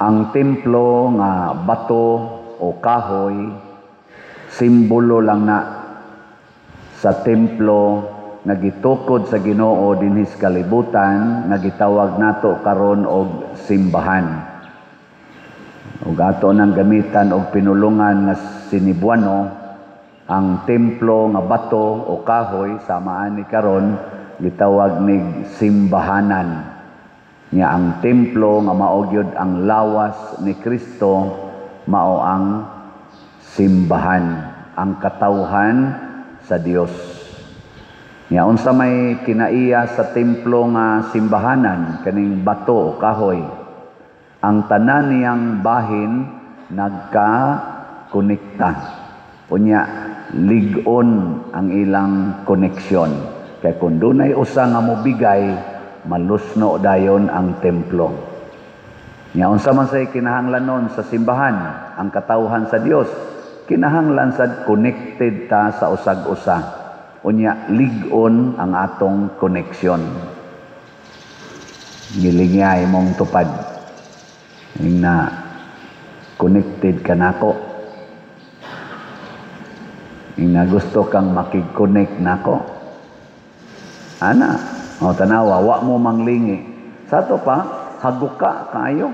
Ang templo nga bato o kahoy, simbolo lang na sa templo nga gitukod sa Ginoo dinhi sa kalibutan nga gitawag nato karon og simbahan. Ug ato nang gamitan og pinulungan nga Sinibuano, ang templo nga bato o kahoy sama ani karon gitawag nig simbahanan. Nya ang templo nga mao gyud ang lawas ni Kristo, mao ang simbahan, ang katawhan sa Dios. Nya unsa may kinaiya sa templo nga simbahanan, kaning bato o kahoy? Ang tanan niyang bahin nagka-konekta. Unya lig-on ang ilang koneksyon. Kay kung dunay usa nga mobigay, malusno dayon ang templo. Nya unsa man say kinahanglanon sa simbahan, ang katawhan sa Dios, kinahanglan sad connected ta sa usag-usa. Unya lig-on ang atong koneksyon. Gilingi imong tupad. Ingna, "Connected ka nako?" Ingna, "Gusto kang makig-connect nako?" Ana, o tanawa, wa mo manglingi. Sa ato pa, haguka kaayo.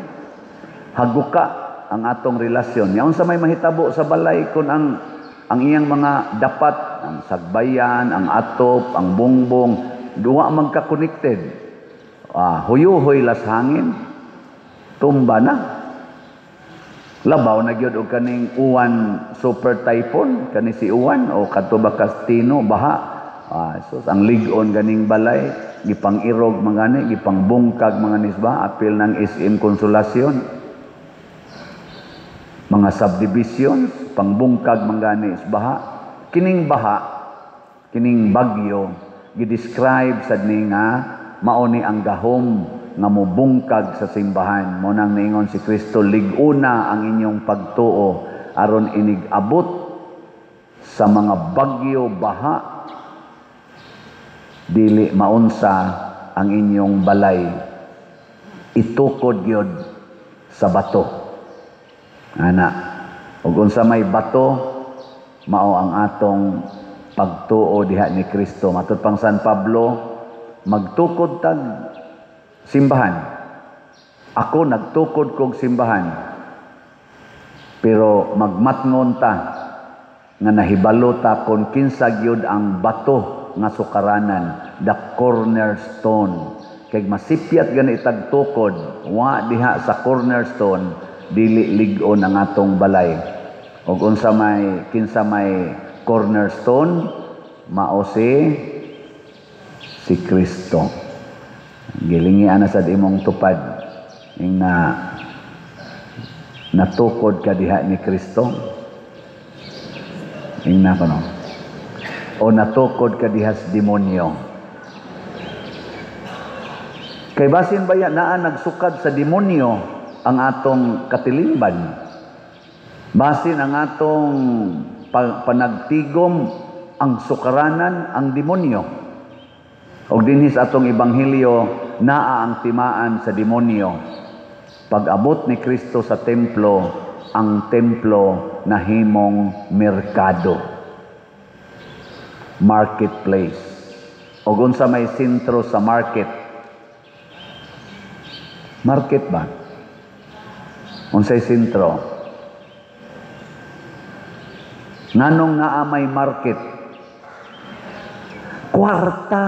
Haguka ang atong relasyon. Nya unsa may mahitabo sa balay kung ang iyang mga dapat, ang sagbayan, ang atop, ang bongbong, duwa magka-connected? Ah, huyuhoy las hangin, tumba na. Labaw na gyud og kaning Uwan, super typhoon, kani si Uwan o kadto ba Kastino, baha. Ah, sus, ang lig-on ganing balay, gipang-irog mga ni, gipangbungkag mga nisba, apil ng SM Consolacion. Mga subdivisions, pangbungkag mga ni baha. Kining baha, kining bagyo, gi-describe sad ni nga mao ni ang gahom nga mobungkag sa simbahan. Mao nang niingon si Kristo, "Lig-una ang inyong pagtuo aron inig abot sa mga bagyo, baha, dili maunsa ang inyong balay." Itukod gyud sa bato. Ana, ug unsa may bato? Mao ang atong pagtuo diha ni Kristo. Matud pang San Pablo, magtukod tag simbahan. Ako nagtukod kog simbahan. Pero magmatngon ta nga nahibalo ta kon kinsa gyud ang bato nga sukaranan, the cornerstone. Kay masipyat gani tag tukod, wa diha sa cornerstone, dili lig-on ang atong balay. Ug unsa may, kinsa may cornerstone? Mao si Kristo. Gilingi ana sad imong tupad. Ingna, "Natukod ka diha ni Kristo?" Ingna kono. "O natukod ka diha sa demonyo?" Kay basin baya naa nagsukad sa demonyo ang atong katilingban. Basin ang atong panagtigom, ang sukaranan ang demonyo. Og dinhi sa atong ebanghelyo, naa ang timaan sa demonyo. Pag-abot ni Kristo sa templo, ang templo nahimong merkado. Marketplace. Og unsa may sentro sa market? Market ba? Unsay sentro? Nganong naa may market? Kwarta,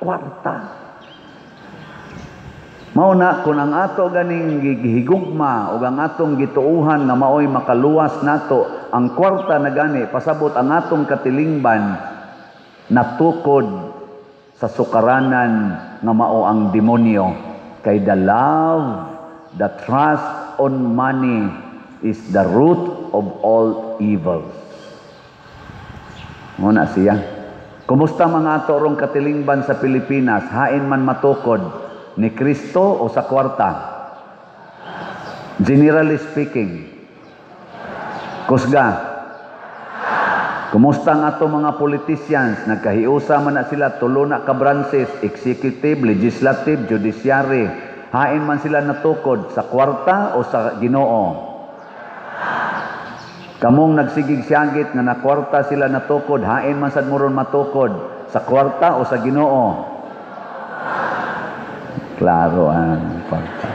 kwarta. Mao na kung ang ato ganing gihigugma o ang atong gituuhan nga maoy makaluwas nato ang kwarta na gani, pasabot ang atong katilingban natukod sa sukaranan nga mao ang demonyo, kay the love, the trust on money is the root of all evils. Mao na siya. Kumusta mga ato rong katilingban sa Pilipinas? Hain man matukod, ni Kristo o sa kwarta? Generally speaking. Kusga. Kumusta ang ato mga politicians? Nagkahiusa man na sila, tulo na ka branches, executive, legislative, judiciary. Hain man sila natukod, sa kwarta o sa Ginoo? Kamong nagsigig siyagit nga nakwarta sila natukod, hain man sad mo ron matukod, sa kwarta o sa Ginoo? Klaro ang kwarta.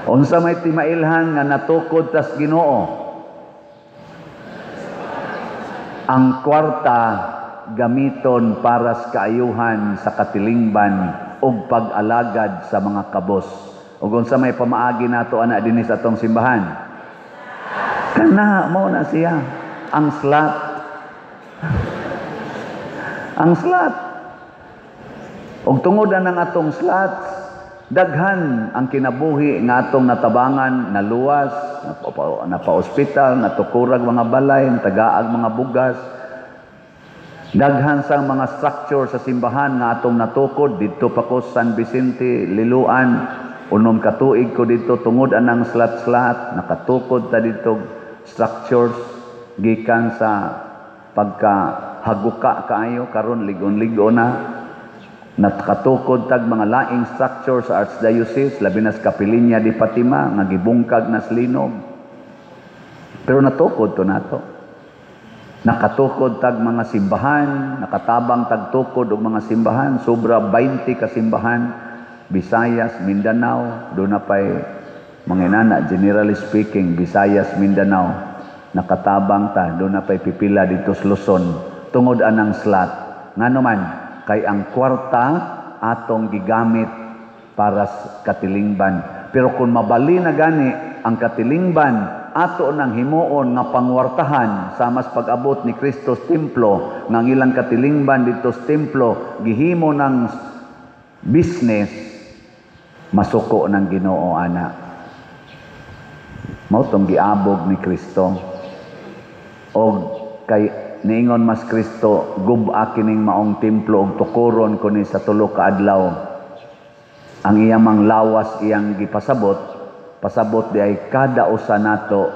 Unsa may timailhan nga natukod tas Ginoo? Ang kwarta gamiton para sa kaayuhan sa katilingban ug pag-alagad sa mga kabos. Ug unsa may pamaagi nato ana dinhi sa atong simbahan? Kana mao na siya ang slot. Ang slot. Ug tungod ang atong slots, daghan ang kinabuhi nga atong natabangan, naluwas, napa-ospital, natukurag mga balay, natagaag mga bugas. Daghan sang mga structure sa simbahan nga atong natukod didto pa ko San Vicente, Liloan, unom ka tuig ko didto tungod anang slot-slot, nakatukod ta didto structures gikan sa pagkahaguka kaayo karon ligon-ligon na. Nakatukod tag mga laing structure sa Archdiocese, labi na sa Kapilinya di Fatima nga gibungkag na sa linog. Pero natukod to nato. Nakatukod tag mga simbahan, nakatabang tag tukod og mga simbahan, sobra 20 ka simbahan, Visayas, Mindanao, do na pay mga inana, generally speaking, Visayas, Mindanao, nakatabang ta, do na pay pipila dito sa Luzon, tungod anang slot. Ngano man, kay ang kwarta atong gigamit para sa katilingban. Pero kung mabali na gani ang katilingban, ato nang himuon nga pangwartahan sa mas pag-abot ni Kristo sa templo, nga ang ilang katilingban dito sa templo gihimo ng business, masuko ng Ginoo ana. Mao tong giabog ni Kristo. Og kay niingon mas Kristo, gub-a kining maong templo og tukuron ko ni sa tulo ka adlaw. Ang iyang mang lawas iyang gipasabot, pasabot di ay kada usa nato,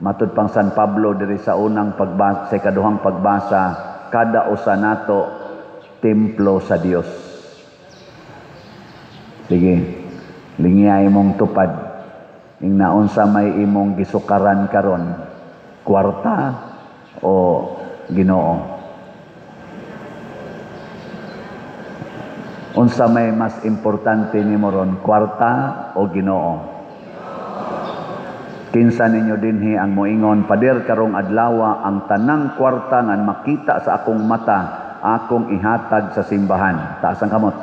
matud pang San Pablo diri sa unang pagbasa, sa ikaduhang pagbasa, kada usa nato templo sa Dios. Sige, lingiyay mong tupad. Ing naunsa may imong gisukaran karon, kwarta o Ginoo? Unsa may mas importante nimo ron, kwarta o Ginoo? Kinsa ninyo dinhi ang moingon, "Pader, karong adlawa ang tanang kwarta nga makita sa akong mata akong ihatag sa simbahan"? Taas ang kamot.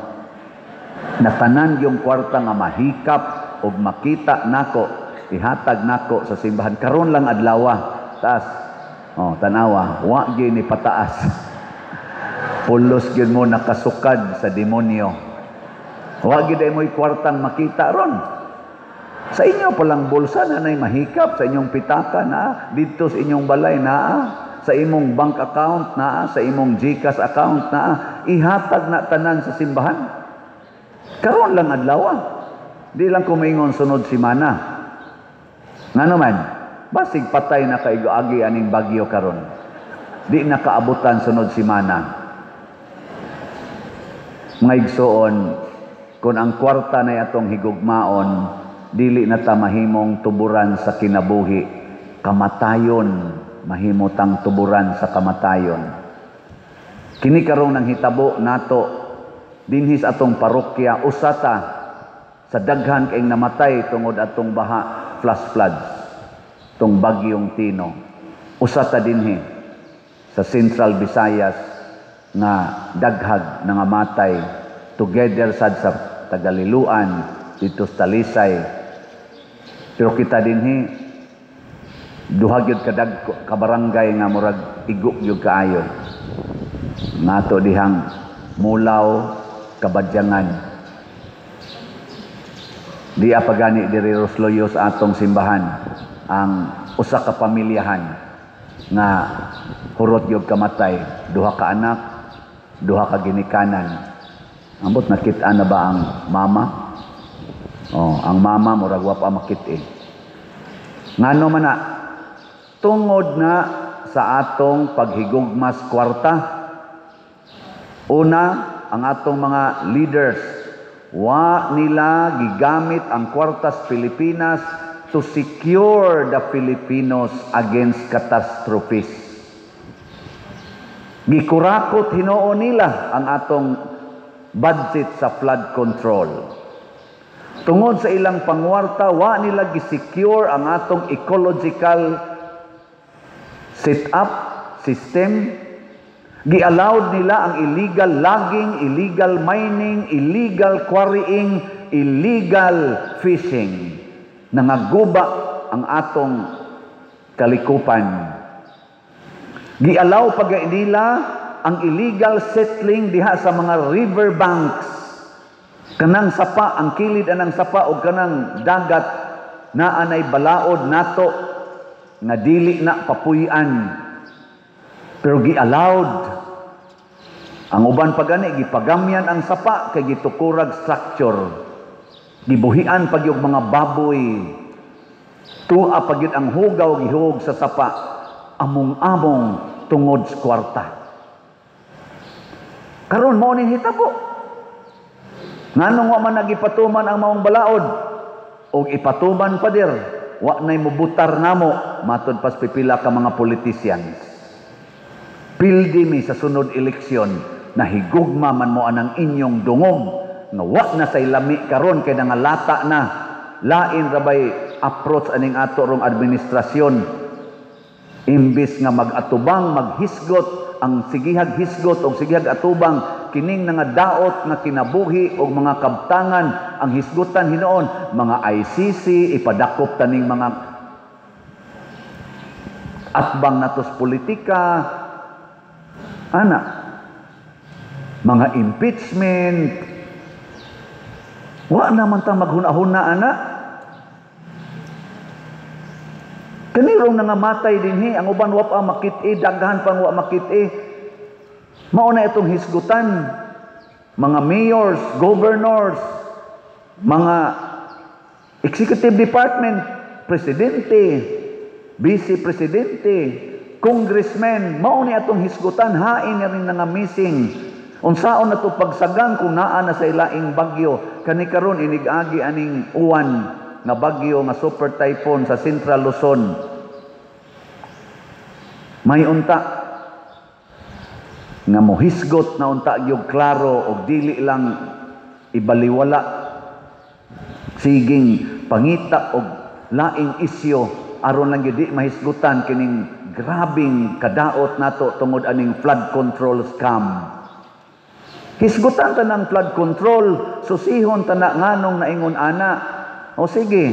Natanan yung kwarta nga mahikap og makita nako, ihatag nako sa simbahan karon lang adlawa. Taas. Oh, tanawa, wa gyud ni pataas. Pulos gyud mo nakasukad sa demonyo. Wa gyud ay mo'y kwartang makita ron. Sa inyo palang bulsa na nay mahikap, sa inyong pitaka na, didto sa inyong balay na, sa imong bank account na, sa imong GCash account na, ihatag na tanan sa simbahan. Karon lang adlaw. Di lang kumingon sunod semana. Ngano man, basig patay na kaigo-agi aning bagyo karon. Di na kaabutan sunod semana. Mga igsoon, kung ang kwarta na atong higugmaon, dili na ta mahimong tuburan sa kinabuhi. Kamatayon, mahimo tang tuburan sa kamatayon. Kini karong nang hitabo nato dinhi sa atong parokya, usa ta sa daghan kayong namatay tungod atong baha, flash floods, tong bagyong Tino. Usa ta dinhi sa Central Visayas nga daghag nangamatay together sad sa Tagaliluan dito sa Talisay. Pero kita dinhi duha gyud kadag ka barangay nga murag igo gyud kaayo. Nato dihang Mulaw, Kabadyangan. Di pa gani diri Rosloyo sa atong simbahan ang usa ka pamilyahan nga hurot gyud kamatay, duha ka anak, duha ka ginikanan. Ambot nakit-an na ba ang mama? Oh, ang mama murag wa pa makit-i. Ngano man na? Tungod na sa atong paghigugmas kwarta. Una, ang atong mga leaders. Wa nila gigamit ang kwartas Pilipinas to secure the Filipinos against catastrophes. Gikurakot hinuon nila ang atong budget sa flood control. Tungod sa ilang pangwarta, wa nila gisecure ang atong ecological set-up system. Gi-allowed nila ang illegal logging, illegal mining, illegal quarrying, illegal fishing. Nangaguba ang atong kalikupan. Gi-allow pa nila ang illegal settling diha sa mga river banks. Kanang sapa, ang kilid anang sapa o kanang dagat naa nay balaod nato nga dili na papuy-an. Pero gi-allowed. Ang uban pa gani gipagamyan ang sapa kay gitukurag structure. Gibuhian pa gyud mga baboy. Tua pa gyud ang hugaw gihug sa sapa. Among-among tungod sa kwarta. Karon mao ning hitabo. Nganong wa man nagipatuman ang maong balaod? Og ipatuman, pader, wa nay mubutar namo, matod pas pipila ka mga politicians. Pildi mi sa sunod eleksyon, nahigugma man mo anang inyong dungog nga wa na say lami karon kay nangalata na. Lain rabay approach aning ato rong administrasyon. Imbis nga mag-atubang, maghisgot, ang sigihag hisgot og sigihag atubang kining nga daot nga kinabuhi og mga kabtangan, ang hisgutan hinuon mga ICC, ipadakop taning mga atbang natos politika ana, mga impeachment. Wa naman ta maghuna-huna ana. Kanirong nangamatay dinhi, ang uban wa pa makit-i, daghan pang wa makit-i. Mao na itong hisgutan. Mga mayors, governors, mga executive department, presidente, vice presidente, congressmen, mao ni atong hisgutan, hain na rin nga missing. Unsaon na to pagsagang kung naa na sa ilaing bagyo? Kani karon inig-agi aning uwan nga bagyo nga super typhoon sa Central Luzon. May unta nga mohisgot na unta gyud klaro og dili lang ibaliwala, siging pangita og laing isyo aron lang gyud di mahisgutan kining grabing kadaot nato tungod aning flood control scam. Hisgutan ta ng flood control, susihon ta na nganong naingon ana. O sige,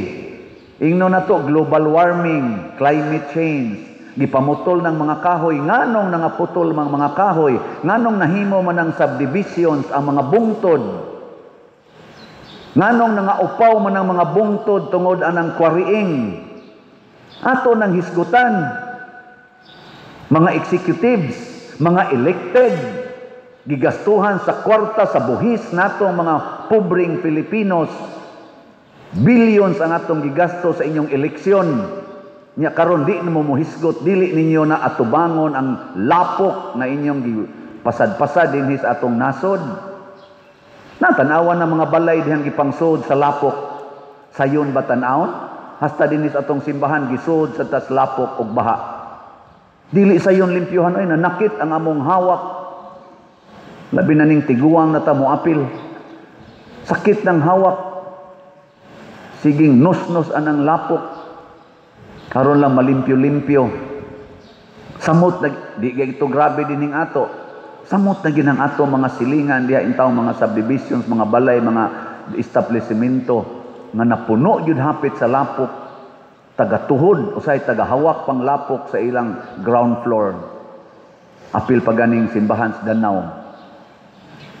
ingno na to global warming, climate change, gipamutol ng mga kahoy, nganong nangaputol mga kahoy, nganong nahimo man ang subdivisions ang mga bungtod, nganong nangaupaw man ang mga bungtod tungod anang quarrying. Ato nang hisgutan, mga executives, mga elected, gigastuhan sa kwarta sa buhis natong mga pobreng Filipinos, billions ang atong gigasto sa inyong eleksyon. Nya karon di nimo mohisgot, dili ninyo na atubangon ang lapok na inyong gipasadpasad dinhi sa atong nasod. Natanawan ng mga balay dihang gipangsod sa lapok. Sayon ba tan-awon? Hasta dinhi sa atong simbahan gisod sa tas lapok og baha. Dili sayon limpyuhan oy, nanakit ang among hawak. Labi na ning tiguang na ta mo apil. Sakit ng hawak. Siging nos-nos anang lapok. Karon lang malimpyo-limpyo. Samot na di ito grabe dining ato. Samot na ginang ato mga silingan diha intaw mga subdivisions, mga balay, mga establishmento nga napuno gyud hapit sa lapok, tagatuhod usay tagahawak pang lapok sa ilang ground floor. Apil pa ganing simbahan sa Danao.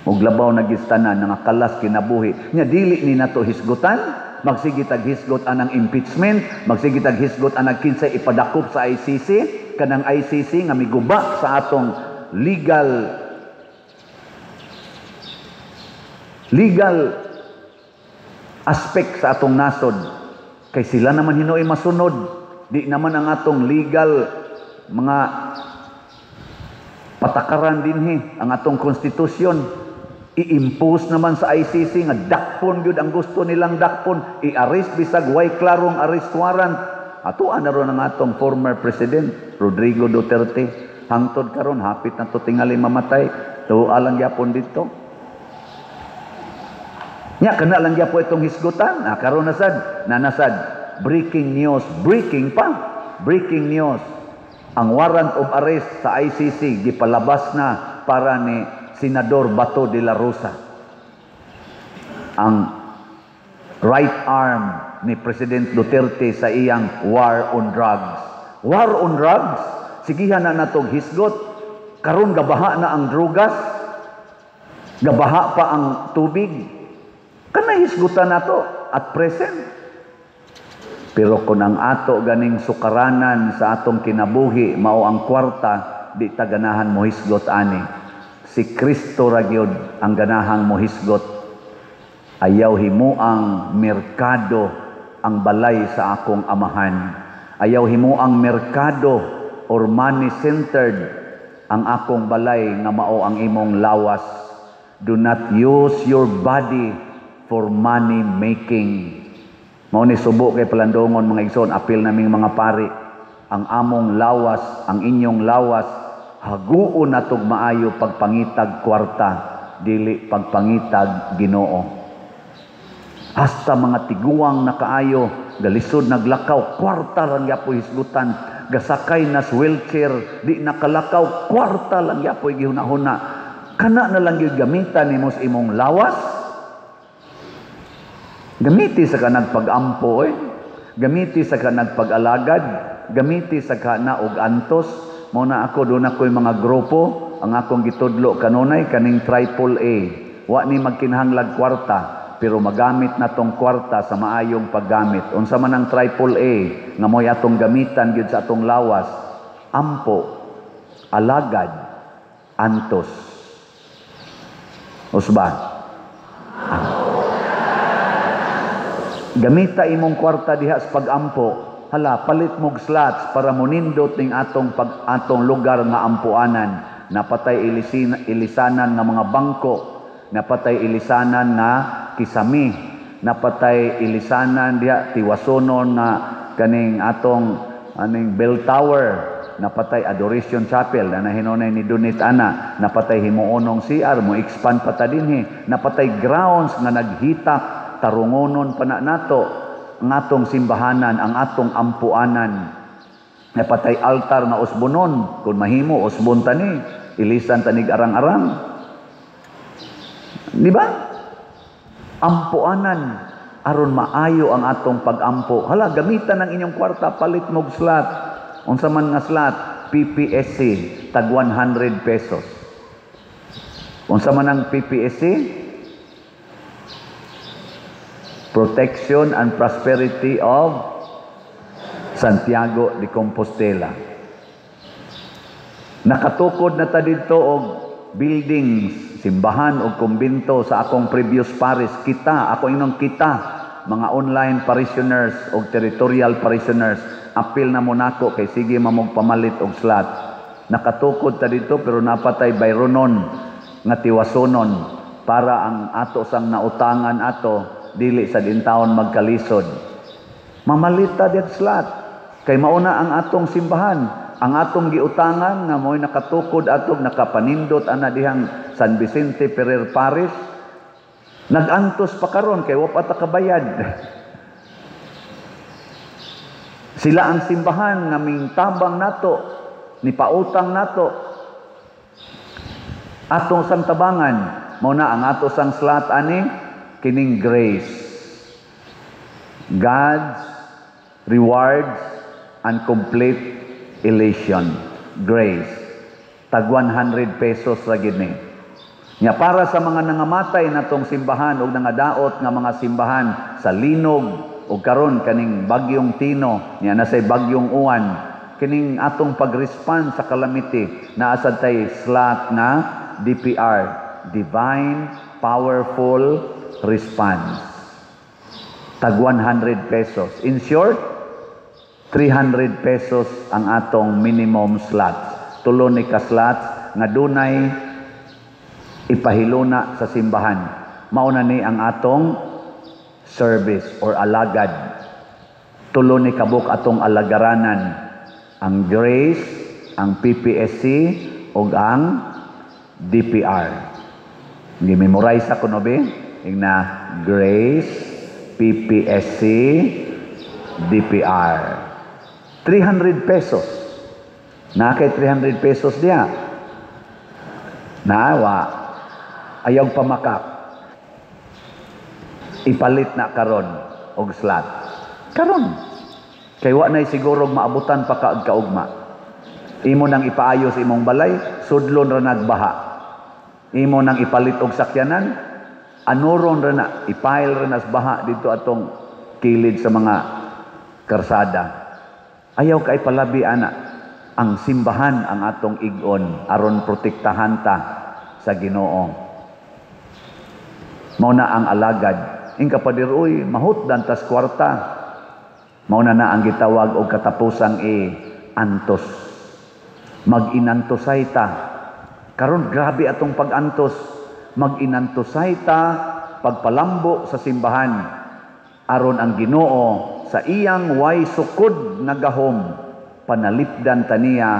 Ug labaw na gistanan nangakalas kinabuhi. Nya dili ni nato hisgutan, magsige tag hisgot anang impeachment, magsige tag hisgot anang kinsay ipadakop sa ICC, kanang ICC nga miguba sa atong legal aspect sa atong nasod. Kay sila naman hinuoy masunod, di naman ang atong legal mga patakaran dinhi, ang atong konstitusyon. I-impose naman sa ICC nga dakpon gyud ang gusto nilang dakpon, i-arrest bisag way klarong arrest warrant. Atoa na ron ang atong former president Rodrigo Duterte. Hangtod karon hapit na to tingali mamatay. Tuwa lang gyapon dito. Nya kana lang gyapon itong hisgutan. Ah, karon na sad, nanasad breaking news, breaking pa. Breaking news. Ang warrant of arrest sa ICC gipalabas na para ni Senador Bato de la Rosa. Ang right arm ni President Duterte sa iyang war on drugs. War on drugs? Sigihan na natog hisgot. Karon gabaha na ang drugas. Gabaha pa ang tubig. Kana hisgutan nato at present. Pero kung ang ato ganing sukaranan sa atong kinabuhi mao ang kwarta, di ta ganahan mohisgot ani. Si Kristo ra gyud ang ganahang mohisgot. Ayaw himuang merkado ang balay sa akong amahan. Ayaw himuang merkado or money-centered ang akong balay nga mao ang imong lawas. Do not use your body for money making. Mao ni subo kay palandongon, mga igsoon, apil naming mga pari. Ang among lawas, ang inyong lawas, haguon natog maayo pagpangitag kwarta, dili pagpangitag Ginoo. Hasta mga tiguang na kaayo, galisod naglakaw, kwarta lang yapoy hisgutan. Gasakay na sa wheelchair, di nakalakaw, kwarta lang yapoy gihuna-huna. Kana na lang yung gamitan nimo sa imong lawas. Gamiti sa kanag pag-ampo eh. Gamiti sa kanag pag-alagad, gamiti sa kana og antos. Mao na ako doon ako'y mga grupo, ang akong gitudlo kanunay kaning triple A. Wa ni magkinahanglag kwarta, pero magamit na tong kwarta sa maayong paggamit. Unsa man ang triple A nga mo'y atong gamitan gyud sa atong lawas? Ampo, alagad, antos. Usba. Ah. Gamita imong kwarta diha sa pag-ampo. Hala, palit mog slots para monindot ning atong pag atong lugar nga ampuanan. Napatay ilisanan nga mga bangko, napatay ilisanan nga kisami, napatay ilisanan diha tiwasonon nga kaning atong aning bell tower, napatay Adoration Chapel na nahinunay ni Dunit ana, napatay himuonong CR mo expand pa ta dinhi, napatay grounds nga naghitak, tarungonon pa na nato ang atong simbahanan, ang atong ampuanan. Napatay altar nga usbonon, kung mahimo usbon tani, ilisan tanig arang-arang. Di ba? Ampuanan aron maayo ang atong pagampo. Hala, gamitan ang inyong kwarta, palit mog slot. Unsa man nga slot? PPSC, tag 100 pesos. Unsa man ang PPSC? Protection and Prosperity of Santiago de Compostela. Nakatukod na ta didto og buildings, simbahan og kumbinto sa akong previous parish. Kita, ako inong kita, mga online parishioners og territorial parishioners, apil na mo nako kay sige mamog pamalit og slot. Nakatukod ta didto pero napatay bayronon nga tiwasonon para ang ato sang nautangan ato dili sa dintawon magkalisod. Mamalita dit slot kay mauna ang atong simbahan, ang atong giutangan nga mo'y nakatukod atog nakapanindot ana dihang San Vicente Ferrer Parish. Nagantos pa karon kay wa pa ta kabayad. Sila ang simbahan nga mingtabang nato, ni pautang nato. Atong sang tabangan, mao na ang ato sang slot ani kining grace. God's rewards and complete elation. Grace. Tag 100 pesos ra gid ni. Nya para sa mga nangamatay natong simbahan og nangadaot nga mga simbahan sa linog og karon kaning bagyong Tino, niya na say bagyong Uwan, kining atong pag-respond sa calamity, naa sad tay slot nga DPR, Divine Powerful Response. Tag 100 pesos. In short, 300 pesos ang atong minimum slots. Tulo ni ka slots nga dunay Ipahiluna sa simbahan. Mao na ni ang atong service or alagad. Tulo ni kabuok atong alagaranan: ang Grace, ang PPSC ug ang DPR. Gi-memorize ako no be? Ingna Grace, PPSC, DPR. 300 pesos. Na kay 300 pesos diya. Naawa. Ayaw pamakak. Ipalit na karon og slot. Karon. Kay wa nay siguro maabutan pa ka og kaugma. Imo nang ipaayos imong balay, sudlon ra nagbaha. Imo nang ipalit og sakyanan, anuron ra na, ipile ra nas baha dito atong kilid sa mga karsada. Ayaw kay palabi ana. Ang simbahan ang atong igon aron protektahan ta sa Ginoo. Mao na ang alagad. Ingka pader, "Uy, mahutdan tas kwarta." Mao na na ang gitawag og katapusang e antos. Mag-inantosay ta. Karon grabe atong pag-antos. Mag-inantosay ta pagpalambo sa simbahan aron ang Ginoo sa iyang way sukod nga gahom panalipdan ta niya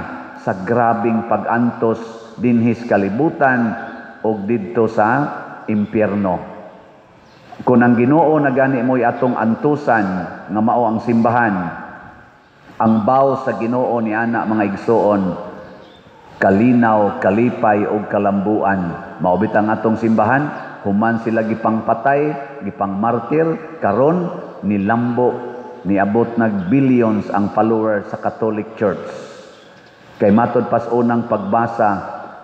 sa grabing pag-antos dinhis kalibutan og didto sa impyerno. Kung ang Ginoo na gani mo'y atong antusan nga mao ang simbahan, ang baw sa Ginoo ni ana, mga igsuon, kalinaw, kalipay ug kalambuan. Mao bitang atong simbahan, human sila gipangpatay, gipangmartir, karon nilambo, niabot nag billions ang followers sa Catholic Church. Kay matod pas unang pagbasa,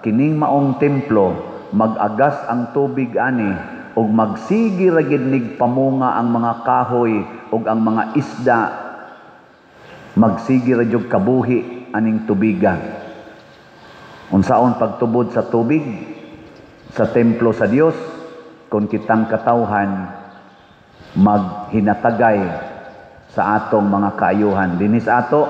kining maong templo, mag-agas ang tubig ani ug magsigi ra gid nig pamunga ang mga kahoy ug ang mga isda, magsigi ra jud kabuhi aning tubiga. Unsaon pagtubod sa tubig sa templo sa Dios kung kitang katawhan maghinatagay sa atong mga kaayuhan dinis ato?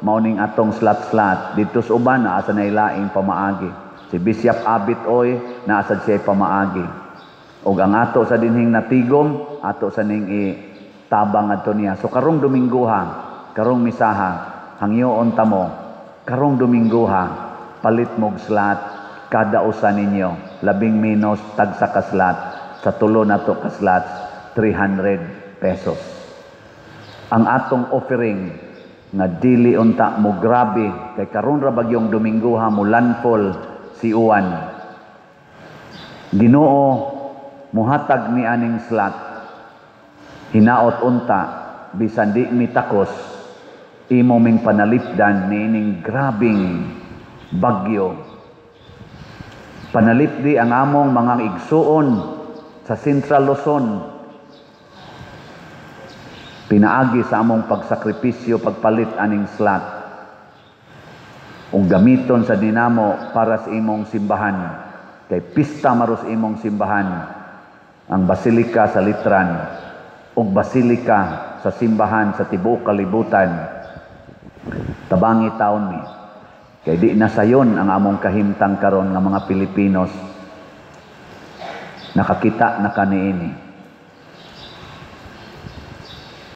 Mao ning atong slot-slot. Didto sa uban, naa sa laing pamaagi. Si Bishop Abit oy, naa sad siya pamaagi. Ug ang ato sa dinhing natigom, ato sa ning itabang adto niya. So karong Domingoha, karong misaha, hangyoon ta mo, karong Domingoha, palit mog slot kada usa ninyo, labing menos tagsa ka slot. Sa tulo nato ka slots, 300 pesos. Ang atong offering nga dili unta mo grabe kay karon ra bagyong Domingoha mo landfall si Uwan. Ginoo muhatag ni aning slot. Hinaot unta bisan di mi takos, imo ming panalipdan niining grabing bagyo. Panalipdi ang among mga igsuon sa Central Luzon pinaagi sa among pagsakripisyo pagpalit aning slot ug gamiton sa dinamo para sa imong simbahan, kay pista maros imong simbahan, ang basilika sa Letran ug basilika sa simbahan sa tibuok kalibutan. Tabangi taon mi kay di na sayon ang among kahimtang karon nga mga Pilipinos nakakita na kaniini.